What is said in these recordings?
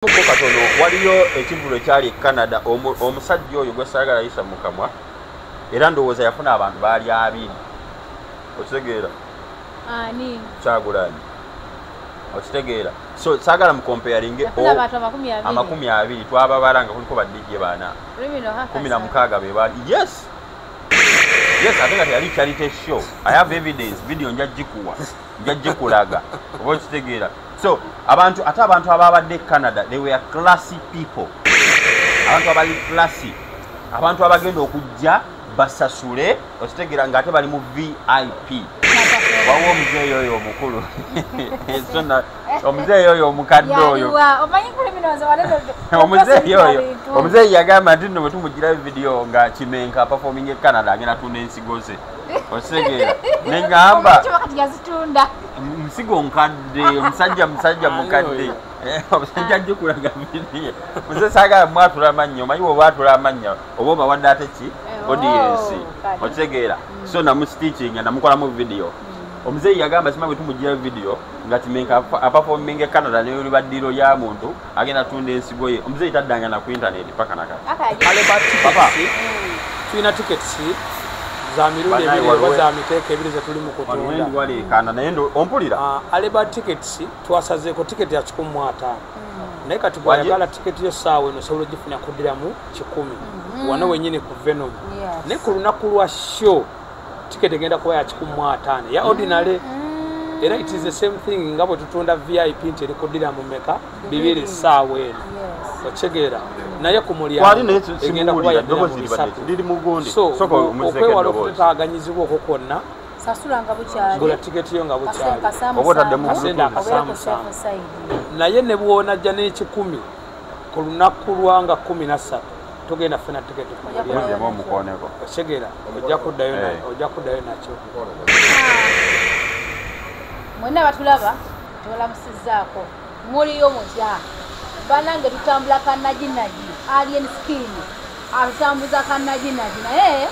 Katono waliyo ekivvulu ekyali e Canada, omusajja oyo gwe saagala yisa mu kamwa, era ndowooza yafuna abantu baali 20. Okitegeera? Ani? Kyagulanyi. Okitegeera? So saagala mu comparinge 20 twababala nga kuliko ba DJ bana 16 be baali. Yes. Yes, I think yali charity show. I have evidence, video nja gikuwa. Nja gikulaga. Oba okitegeera? So abantu ate abantu ababadde Canada, they were classy people. Abantu abali classy. Abantu abagenda okujja basasule, okitegeera, nga ate bali mu VIP. Wawo omuzeeyi oyo omukulu. Omuzeeyi oyo omukadde oyo. Omuzeeyi oyo. Omuzeeyi yagamba nti nno bwe tumugirayo video nga Kimenka performing e Canada agenda tunda ensigo ze. Okitegeera? Ne ngamba nsigo nkadde, omusajja mukadde. Omusajja ajja kulaga video. Muze saagala mwatula amannya, omanyi bw'oba atula amannya oba obawadde ate ki? Audience. Okitegeera? So namu-stitching namukolamu video. Omuzeeyi yagamba sima bwe tumugirayo video nga Kimenka aperforming e Canada ne liba ddiro lya muntu agenda tunda ensigo ye. Omuzeeyi taddanga na ku internet paka nakati. Papa, tulina tickets za mirundi ebiri oba za miteeko ebiri ze tuli mu kutunda. Waleekaana naye ompulira. Aleba tickets twasazeeko tiketi ya 150. Naye kati bw'oyagala tiketi yo ssaawa eno osobola ogifuna kuddiramu 100. Wano wennyini ku Venom. Naye ku lunaku lwa show tiketi egenda kuba ya 150 ya ordinary. Era it is the same thing nga bwe tutunda VIP nti eri kuddira mu meka 2 ssaawa eno. Okitegeera? Naye ku mulyango egenda kuba ya 300. So okwewala okutaaganyizibwa okwo kwonna, sasula nga bukyali, gula tiketi yo nga bukyali, oba otaddemu akasente akasaamusaamu. Naye ne bw'onajja n'ekikumi ku lunaku lwa nga 13 togenda funa tiketi ku mulyango. Okitegeera? Ojja kuddayo nakyo. Mwenna batulaba tubalamusizzaako, muliyo mutya? Banange tutambula kannajinagi, Alien Skin atutambuza kannajinagi, naye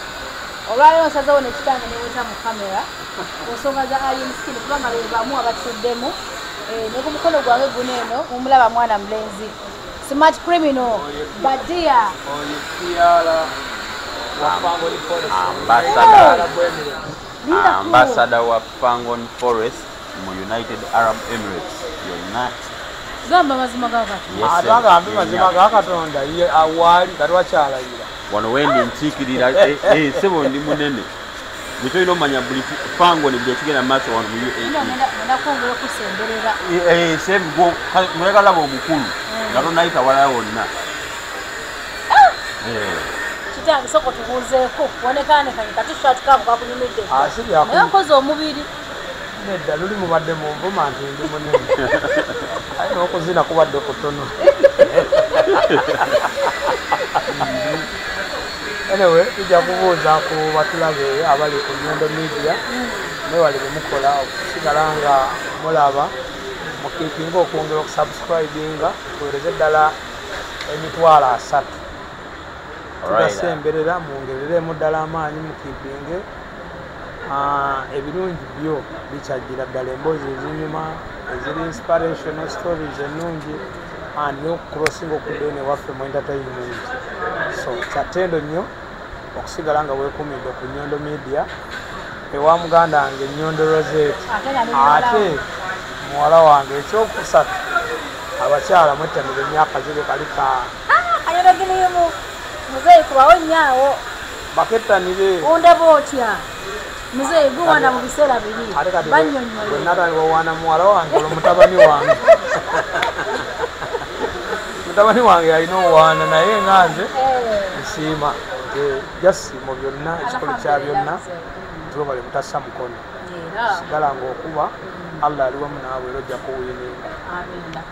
olwaleero nsazeewo ne kitange neweta mu kamera ku nsonga za Alien Skin kubanga be bamu abatuddemu. Ne ku mukono gwange guno eno mumulaba mwana mulenzi Smart Criminal Badia Ambassador wa Fangon Forest mu United Arab Emirates yonna. Gamba mazima ga Katonda. Agambe mazima ga Katonda ye awaali katwakyalayira. Wano wendi nkiikirira sebo ndi munene. Bwe omanya buli Fangon buli ekigenda mu maaso wano mu UAE. Ngenda kwongera okusemberera. Sebo mwegala omukulu nga tonayita walala wonna. Kitange soko tubuuzeeko wonekaanekanye kati shati kaako kakunyumidde. Naye nkoze omubiri. Nedda luli mubadde mu nvuma nti ndi munene. Aye n'okuzina kubadde kutono. Anyway, tujja kubuuza ku batulabe abali ku Nyondo Media mwewale bye mukola okusigala nga mulaba mukiipinga okwongera okusubscribinga tuweereze ddala 30,000. Tugasemberera mwongereremu ddala amaanyi mukiipinge. Ebirungi byo bikyajjira ddala, emboozi ezinyuma eziri inspirational stories ennungi and n'okucrossinga okudda eno ewaffe mu entertainment. So kyatendo nnyo okusigala nga weekuumidde ku Nyondo Media ewa muganda wange Nyondo Rosette, ate muwala wange ekyokusatu abakyala mwettanire emyaka ziri kalika Kanyondo girimu muzeeyi kubawo nnyo bakettanire. Ondaba otya muzeeyi guwana mu biseera biri bannyonnyole. Bwe natandika owaana muwala wange olwo mutabani wange. Mutabani wange alina owaana naye nga nze nsiima just mu byonna ekikolo kya byonna tubale mutassa mukono. Sigala ng'okuba Allah ali wamu naawe era ojja kuwininga. Amiina.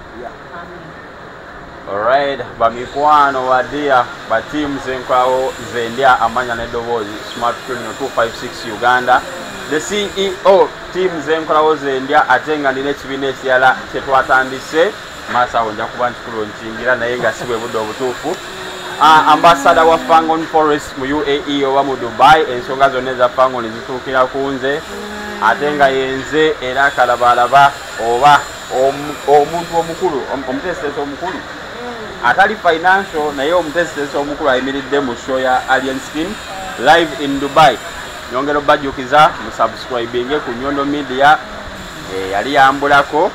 Alright, bamikwano badia ba team zenkwawo zendya amanya n'eddoboozi Smart Criminal 256 Uganda, the CEO team zenkwawo zendya, ate nga nina ekibiina ekirala kye twatandise maaso awo nja kuba nkikulu nkingira naye nga si bwe budde obutuufu. Ambassador wa Fangon Forest mu UAE oba mu Dubai, ensonga zonna eza Fangon zituukira ku nze, ate nga yenze era kalabalaba oba omuntu omukulu, omuteesiteesi omukulu. Atali financial naye omutesitesi omukulu ayimiridde mu show ya Alien Skin live in Dubai. Nyongera obajjukiza musubscribinge ku Nyondo Media. Yali yambulako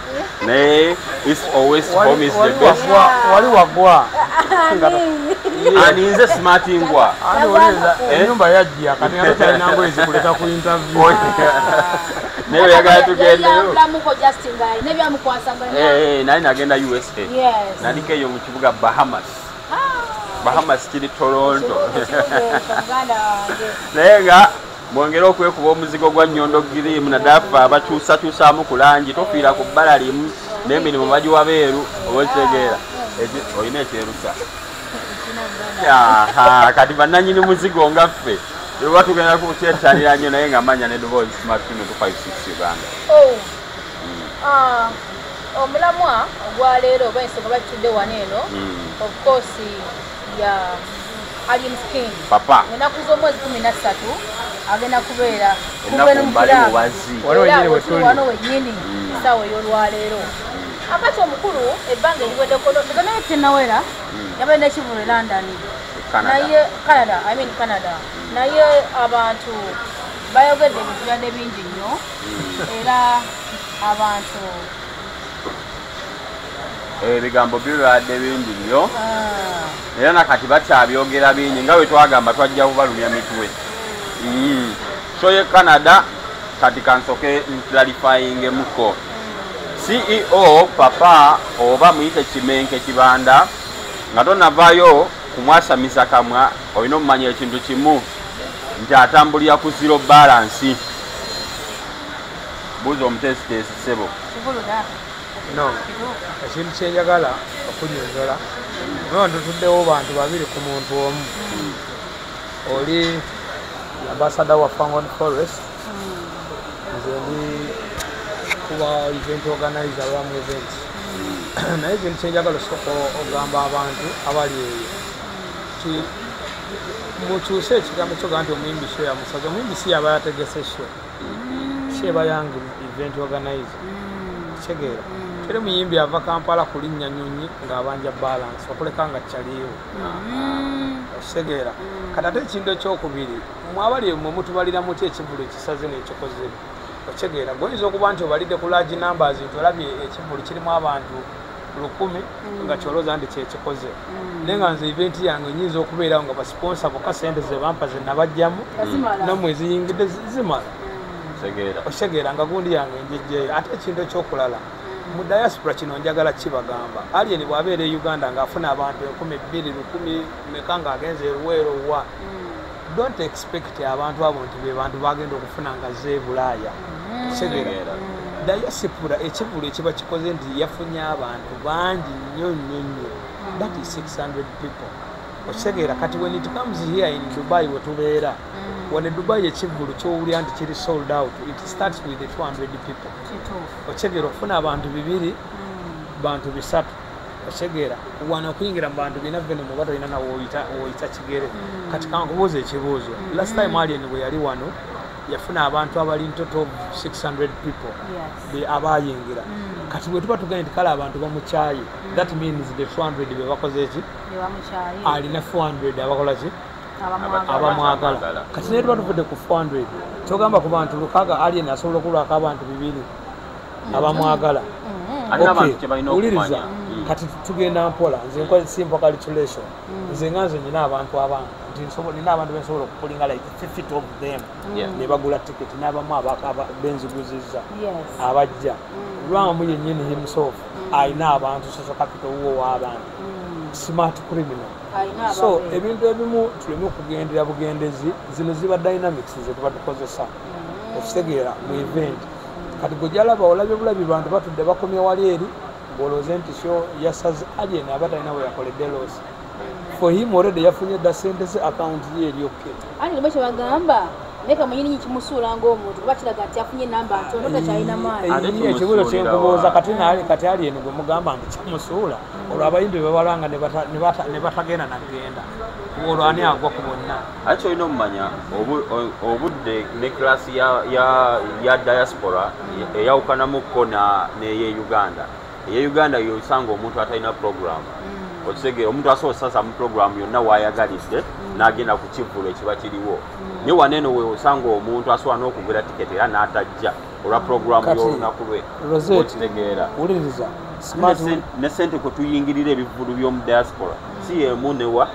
naye East or West home is the best. Wali wagwa aninze smart ngwa enyumba yajja kati nga tokyalina ngoye zikuleta ku interview. Naye oyagala tugendeyo yambulamuko just nga nebyamukwasanga naye nagenda USA. Naliko eyo mu kibuga Bahamas. Bahamas kiri Toronto. Naye nga mwongere okwekuba omuzigo gwa Nyondo Girimu naddala ffe abakyusakyusaamu ku langi, tofiira ku bbala limu n'emirimu bagiwa beeru oba okitegeera. Olina ekyerusa. Kati bannannyini muzigo nga ffe oba tugenda kukyettanira nnyo naye nga manya n'eddoboozi Smart 256 Uganda. Omulamwa ogwaleero oba ensonga batutudde wano eno of course ya Alien Skin. Papa. Ennaku z'omwezi 13 agenda kubeera wano wennyini essaawa ey'olwaleero. Akati omukulu ebbanga eriweddeko naye tennawera yabadde n'ekivvulu e London. Naye Canada, I mean Canada. Naye abantu bayogedde ebintu byadde bingi nnyo era abantu ebigambo bibadde bingi nnyo era nakati bakyabyogera bingi nga bwe twagamba twajja kubalumya mitwe. So ye Canada kati kansoke clarifying muko. CEO Papa oba muyite Kimenke Kibanda nga tonavaayo kumwasamisa kamwa olina omumanya ekintu kimu nti atambulira ku zero balance. Buuza omutesitesi ssebo. No, ekintu kyenjagala okunyonyola no ntutuddewo bantu babiri ku muntu omu. Oli ambassador wa Fangon Forest, nze ndi kuba event organizer wa mu events. Naye ekintu kyenjagala osooka ogamba abantu abali eyo nti mukyuse ekigambo kyoga nti omuyimbi show yamusaze. Omuyimbi si yaba yategese show, si eba yange event organizer. Kitegeera teri muyimbi ava Kampala kulinnya nnyonyi ng'abanja balance okuleka nga kyaliwo. Okitegeera kati ate ekintu ekyokubiri mwabali mwe mutubalira muti ekivvulu ekisaze n'ekikoze. Okitegeera gwoyinza okuba nti obalidde ku large numbers nti olabye ekivvulu kirimu abantu 1000 nga kyolooza nti kyekikoze. Naye nga nze event yange nyinza okubeerawo nga basponsa bokka sente ze bampa ze nabajjamu nammwe eziyingidde zimala. Okitegeera nga gundi yange njejjeyo. Ate ekintu ekyokulala mu diaspora kino njagala kibagamba, Alien bw'abeera e Uganda ng'afuna abantu 2000 1000 meka ng'agenze e Luweero wa, don't expect abantu abo nti be bantu bagenda okufuna nga ze Bulaaya. Okitegeera diaspora ekivvulu ekiba kikoze nti yafunye abantu bangi nnyo nnyo nnyo, that is 600 people. Okitegeera kati when it comes here in Dubai we tubeera wano e Dubai ekivvulu ky'owulira nti kiri sold out, it starts with the 200 people. Okitegeera okufuna abantu 2 bantu 3. Okitegeera wano okuyingira mu bantu 4 Venom oba tolina nawe woyita kigere. Kati kankubuuza ekibuuzo, last time Alien bwe yali wano yafuna abantu abali in total 600 people abayingira. Kati bwe tuba tugenda nti kale abantu bamukyaye, that means the 200 be bakoze ki? Alina 400 abakola ki? Abamwagala. Kati naye tuba tuvudde ku 400 kyogamba ku bantu 6 Alien asobola okulwako abantu 2 abamwagala. Wuliriza kati tugenda mpola. Nze nkoze simple calculation. Nze nga nze nina abantu abange nti nina abantu bensobola okupulinga like 50 of them ne bagula ticket n'abamu benziguzizza abajja. Lwamu yennyini himself alina abantu social capital wuwo w'abantu smart criminal. So ebintu ebimu tuleme okugendera bugendezi, zino ziba dynamics ze tuba tukozesa okitegeera mu event. Kati gwe olabye bulabi bantu batudde bakomye wali eri ng'olowooza nti show yasaze. Alien aba talina we yakoledde loss. For him already yafunye dda sente ze, account ye eri okay. Ani lwe kyebagamba naye kamunyini kimusuula ng'omuntu kuba kiraga nti afunye namba ntono takyalina maanyi. Ekibuuzo kyenkubuuza kati naali kati Alien gwe mugamba nti kimusuula olwo abayimbi bebalanga ne batagenda nagenda olwo ani agwa ku bonna? Ate olina omumanya obudde ne class ya diaspora eyawukanamukko neye Uganda. Eye Uganda yosanga omuntu atalina program. Okitegeera, omuntu asobola osasa mu programu yonna waayagalidde n'agenda ku kivvulu ekiba kiriwo. Naye wano eno we osanga omuntu asobola n'okugula tiketi era n'atajja olwa programu y'olunaku lwe. Okitegeera, wuliriza, ne sente kwe tuyingirira ebivvulu by'omu diaspora si y'emu newa.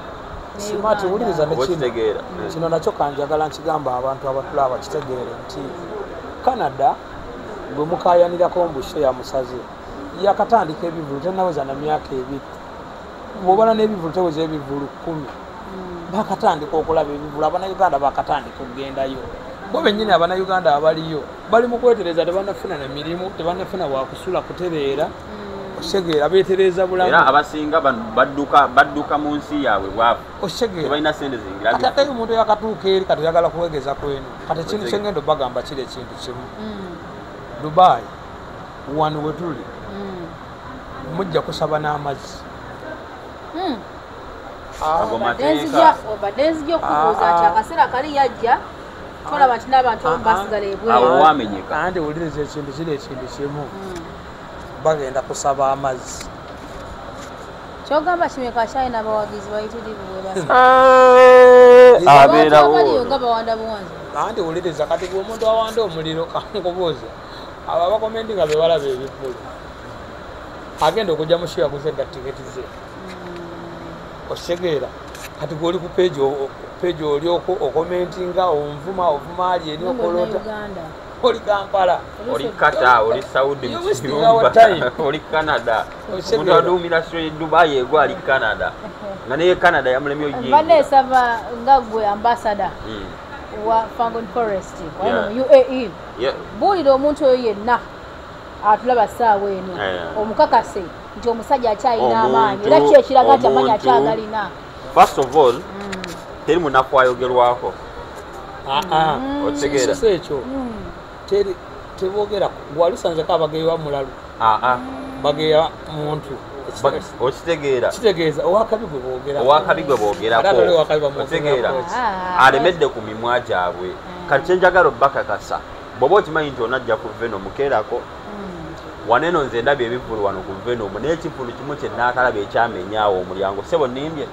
Smart, wuliriza ne kino. Kino nakyo kanjagala nkigamba abantu abatulaba kitegeere nti Canada bwe mukayanirako mbu show ya musaze yakatandika ebivvulu tennaweza na myaka 2. Bw'obala n'ebivvulu teweza ebivvulu 10. Bakatandika okulaba ebivvulu, Abannayuganda bakatandika okugendayo. Bo bennyini Abannayuganda abaliyo bali mu kwetereza, tebannafuna na mirimu, tebannafuna wakusula kutereera. Osegeera, beetereza bulamu. Era abasinga badduka mu nsi yaabwe bwavu. Osegeera, tebalina ssente zingira. Kati ate omuntu yakatuuka eri kati oyagala kuwegeza kweno. Kati ekintu kye ngenda obagamba kiri ekintu kimu. Dubai wano we tuli mujja kusaba n'amazzi. Obadde nzija okubuuza nti akaseera kali yajja tolaba nti n'abantu abamu basigala ebweru. Awo wamenyeka. Anti wuliriza ekintu kiri ekintu kimu. Bagenda kusaba amazzi. Kyogamba Kimeka kyalina abawagizi bayitirivu bwe basa. Abeerawo. Nga bawanda buwanzi. Anti wuliriza, kati gwe omuntu awanda omuliro kankubuuza. Abo abakomendi nga be balaba ebivvulu agenda okujja mu show yaguze dda tiketi ze. Osegeera, kati gwe oli ku page oli okomentinga, onvuma, ovuma ali eri okolota. Oli Kampala, oli Qatar, oli Saudi, oli Canada. Omuntu aduumira show Dubai egwa ali Canada. Nga naye Canada yamulemye oyingira. Vanessa nga gwe ambassador wa Fangon Forest wano mu UAE. Buulira omuntu oyo yenna atulaba ssaawa eno omukakase nti omusajja akyalina amaanyi era ki ekiraga nti amaanyi akyagalina. First of all, teri munafu ayogerwako. Otegeera. Si ekyo. Teri teboogera gwalusanzeko abageya mulalu. Bageya muntu. Okitegeera. Kitegeeza owakabi gwe boogerako. Owakabi gwe boogerako. Otegeera. Alemedde ku mimwa gyabwe. Kati kye njagala obbakakasa bw'oba okimanyi nti onajja ku Venom mukeerako. Wano eno nze ndabye ebivvulu wano ku Venom, naye ekivvulu kimu kye nnaakalaba ekyamenyaawo omulyango. Ssebo nnimbye?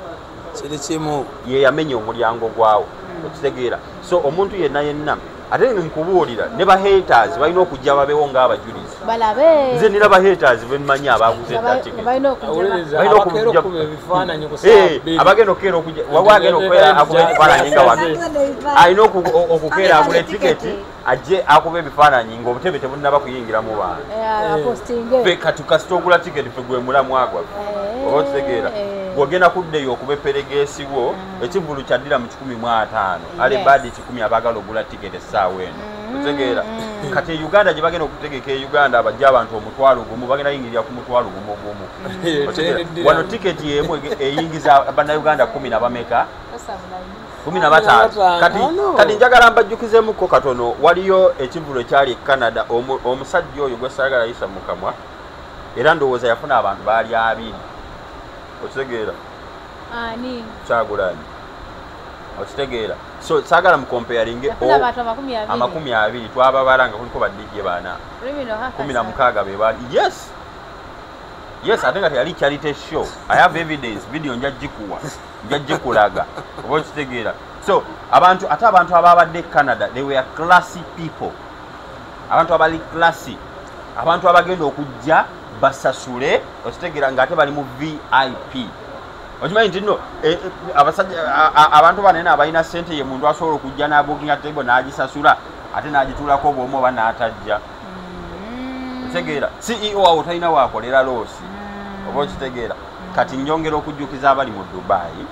Kiri kimu. Ye yamenya omulyango gwawo. Okitegeera. So omuntu yenna yenna ate nkubuulira ne ba haters balina okujja babeewo ng'abajulizi. Balabe. Nze nina ba haters be mmanyi abaguze dda tiketi. Balina okujja. Balina okukuba ebifaananyi ku ssaawa bbiri. Abagenda okukeera okujja, waliwo agenda okukeera akuba ebifaananyi nga wano. Alina okukeera agula tiketi ajje akuba ebifaananyi ng'obutebe tebunnaba kuyingiramu bantu. Apostinge. Ffe kati kasita ogula tiketi ffe gwe mulamwa gwaffe. Oba okitegeera. Bw'ogenda kuddeyo okuba eperegeesi wo, ekivvulu kyaddira mu 150. Ale baadi 100 abaagala ogula tiketi essaawa eno. Otegeera. Kati e Uganda gye bagenda okutegeka e Uganda abajja abantu 1,000 bagenda yingirira ku 1,000. Otegeera. Wano tiketi emu eyingiza Bannayuganda 10 na bameka? 15. Kati njagala mbajjukizeemuko katono, waliyo ekivvulu ekyali e Canada, omusajja oyo gwe saagala yisa mu kamwa era ndowooza yafuna abantu baali 20. Okitegeera. Ani? Kyagulanyi. Okitegeera. So saagala mukomparinge amakumi abiri twababala nga kuliko ba DJ bana. 16 be baali. Yes. Yes, ate nga teyali charity show. I have evidence, video nja gikuwa. Nja gikulaga. Oba okitegeera. So abantu ate abantu ababadde e Canada, they were classy people. Abantu abali classy. Abantu abagenda okujja basasule, okitegeera ng'ate bali mu VIP. Okimanyi nti nno abasajja abantu banene abalina ssente ye muntu asobola okujja n'abuukinga table n'agisasula ate n'agituulako bw'omu oba n'atajja. Okitegeera. CEO awo talina waakolera loosi. Oba okitegeera. Kati njongera okujjukiza abali mu Dubai,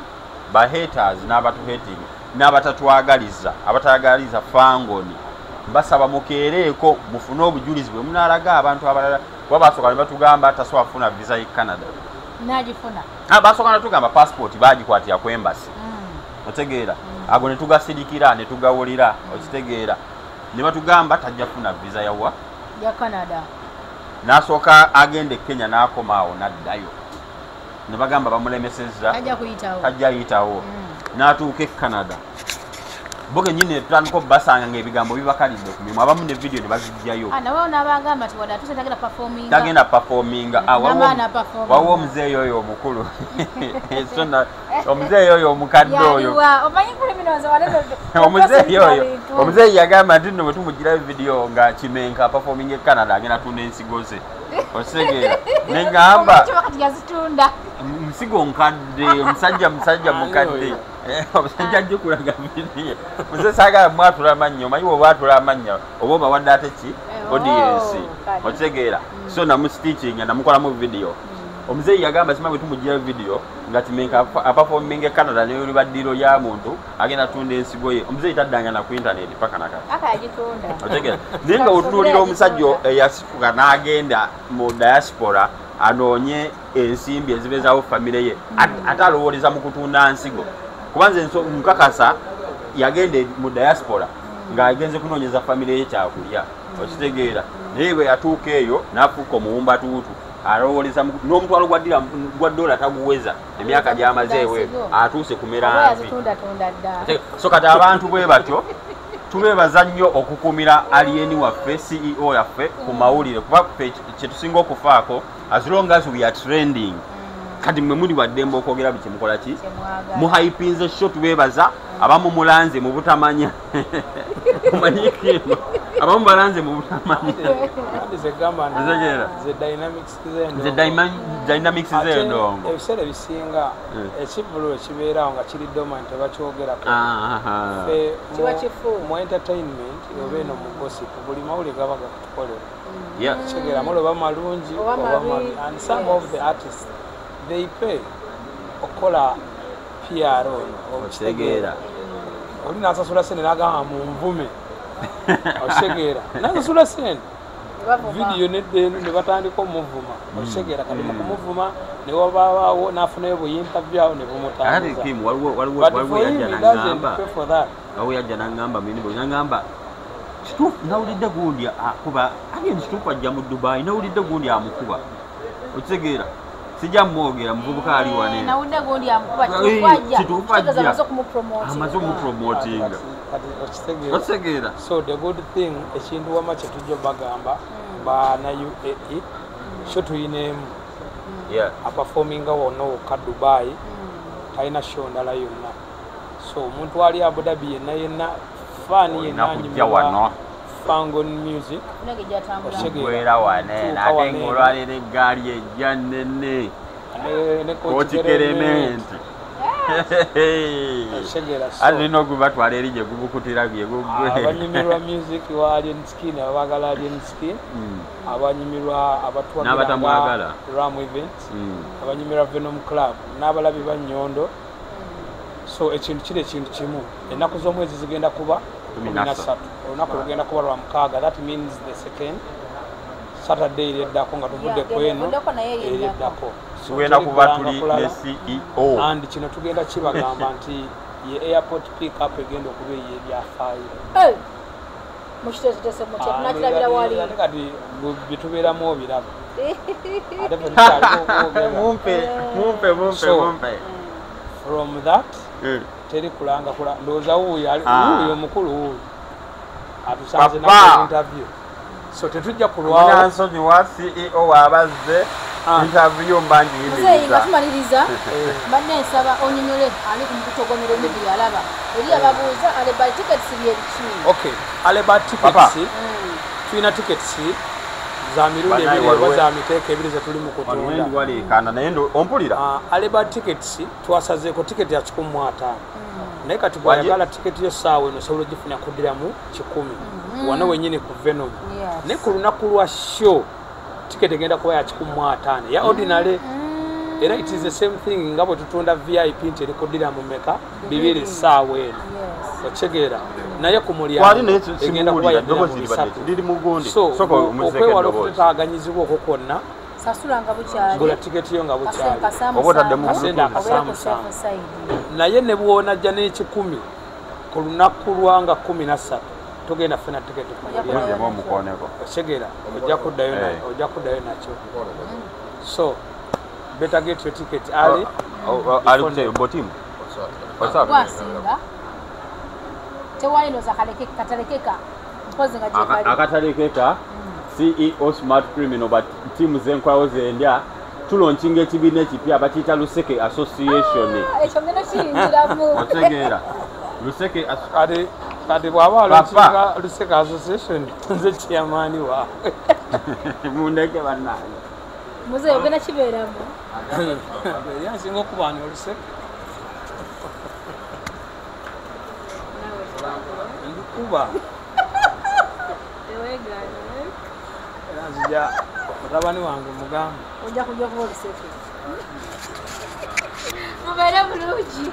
ba haters n'abatuhating n'abatatwagaliza, abatagaliza Fangoni, mbasaba mukeereeko mufune obujulizi bwe munaalaga abantu abalala. Kuba basooka ne batugamba tasobola kufuna visa y'e Canada. N'agifuna. Basooka ne batugamba passport baagikwatira ku embassy. Otegeera. Ago ne tugasirikira ne tugawulira. Okitegeera. Ne batugamba tajja kufuna visa yawa? Ya Canada. N'asooka agenda e Kenya n'akoma awo n'addayo. Ne bagamba bamulemesezza. Tajja kuyitawo. Tajja yitawo. N'atuuka e Canada. Bo kennyini tutandika obbasanga ng'ebigambo bibakalidde ku mimwa, abamu ne vidiyo ne bazijjayo. Nabo n'abagamba nti wadde atuuse tagenda performinga. Tagenda performinga. Waliwo omuzeeyi oyo omukulu. Omuzeeyi oyo omukadde oyo. Omuzeeyi oyo. Omuzeeyi yagamba nti nno bwe tumugirayo vidiyo nga Kimenka performing e Canada agenda tunda ensigo ze. Otegeera. Ne ngamba nsigo nkadde, omusajja mukadde. Omusajja ajja kulaga vidiyo. Muze saagala mwatula amannyo, omanyi bw'oba atula amannyo oba obawadde ate ki? Audience. Otegeera. So namu-stitching namukolamu vidiyo. Omuzeeyi yagamba simanyi bwe tumugirayo vidiyo nga Kimenka aperforming e Canada ne liba ddiiro lya muntu agenda tunda ensigo ye. Omuzeeyi taddanga na ku internet paka nakati. Otegeera. Naye nga otunuulira omusajja eyasituka n'agenda mu diaspora anoonye ensimbi ezibeezaawo famire ye, ate alowooleza mu kutunda nsigo. Kuba nze nkakasa yagenda mu diaspora ng'agenze kunoonyeza famire ye kyakulya. Okitegeera. Naye bwe yatuuka eyo n'afuuka omuwumbatuutu. Alowooleza n'omutwalo gwa dola taguweza emyaka gy'amaze eweeru atuuse kumera nvi. So kati abantu bwe batyo tubeebaza nnyo okukuumira alien waffe, CEO yaffe ku mawulire, kuba ffe kye tusinga okufaako as long as we are trending. Kati mmwe muli waddembe okwogera buli kye mukola ki? Muhypinze show, tubeebaza. Abamu mulanze mu butamanya. Omanyikimu. Abamu balanze mu butamanya. Ze dynamics z'endongo. Ze dynamics z'endongo. Ebiseera ebisinga ekivvulu ekibeerawo nga kiri dormant tebakyogerako. Kiba kifu. Mu entertainment oba eno mu gossip buli mawulire gaba gakutukolera. Kitegeera amawulire oba malungi oba mabi. And some of the artists they pay okukola PR ono. Okitegeera. Oli n'asasula ssente n'agamba munvume. Okitegeera. N'asasula ssente. Vidiyo nedda eno ne batandika omuvuma. Okitegeera kati mu kumuvuma ne wabaawo n'afunayo buyinterview awo ne bumutambuza. Ate Kim waliwo yajja n'angamba. Waliwo yajja n'angamba mini n'angamba kituufu nawulidde gundi akuba alien kituufu ajja mu Dubai nawulidde gundi amukuba. Okitegeera. Sijja mwogera muvubuka ali wane. Nawulidde gundi amukuba kituufu ajja. Amaze okumupromotinga. Okitegeera. So the good thing ekintu wama kye tujja bagamba bana UAE show tuyineemu. Aperforminga wonna wokka Dubai talina show ndala yonna. So omuntu ali Abu Dhabi yenna yenna fan yenna anyumirwa Fangon music. Gwera wane ate ng'olwaleero eggaali ejja nnene. Kokikerementi. Ate nina ogubatwala eri gye gubukutira bye gugwe. Abanyumirwa music wa Alien Skin, abaagala Alien Skin, abanyumirwa abatwagira Ram Event, abanyumirwa Venom Club, n'abalabi ba Nnyondo. So ekintu kiri ekintu kimu. Ennaku z'omwezi zigenda kuba 13. Olunaku lugenda kuba lwa mukaaga. That means the second Saturday ereddako nga tuvudde ku eno ereddako. Tugenda kuba tuli ne CEO. And kino tugenda kibagamba nti ye airport pick up egenda okuba ey'ebyafaayo. Mukiteeseteese mutya tunakirabira wali. Ate kati bitubeeramu obiraba. Ate ffe tukyaliko okwogera. Mumpe. From that teri kulanga kula ndowooza wuuyo wuuyo omukulu wuuyo atusanze na interview. So tetujja kulwawo. Nsonyiwa CEO wabazze interview mba ngiyimiriza. Muzeeyi nga tumaliriza mbadde nsaba onyonyole ali ku mukutu ogw'Omero Media alaba eri ababuuza Aleba tickets bye biki? Okay, Aleba tickets tulina tickets za mirundi ebiri oba za miteeko ebiri ze tuli mu kutunda. Naye ompulira. Aleba tickets twasazeeko tiketi ya 150. Naye kati bw'oyagala tiketi y'essaawa eno osobola ogifuna kuddiramu 100. Wano wennyini ku Venom. Naye ku lunaku lwa show tiketi egenda kuba ya 150 ya ordinary. Era it is the same thing nga bwe tutunda VIP nti eri kuddira mu meka 2 essaawa eno. Okitegeera. Naye ku mulyango egenda kuba ya 300. So okwewala okutaaganyizibwa okwo kwonna sasula nga bukyali. Gula tiketi yo nga bukyali. Oba otaddemu akasaamusamu. Naye ne bw'onajja n'ekikumi ku lunaku lwa nga 13 togenda funa tiketi ku mulyango. Okitegeera ojja kuddayo nakyo. So better get your ticket early. Ali botimu. What's up? Tewali noza katalekeka mpozi nga gyekali akatalekeka. CEO Smart Criminal, but tiimu zenkwawo zendya tulonkinga ekibiina ekipya bakiyita Luseke Association. Ekyo ngenda kiyingiramu. Otegeera Luseke kati bw'aba alonkinga Luseke Association nze chairman waabwe. Mundeke bannange. Muzeeyi ogenda kibeeramu. Yansinga okubaana oluseke. Ndukuba. Era nzija mutabani wange mugamba. Ojja kujja kuba oluseke. Mubeere bulungi.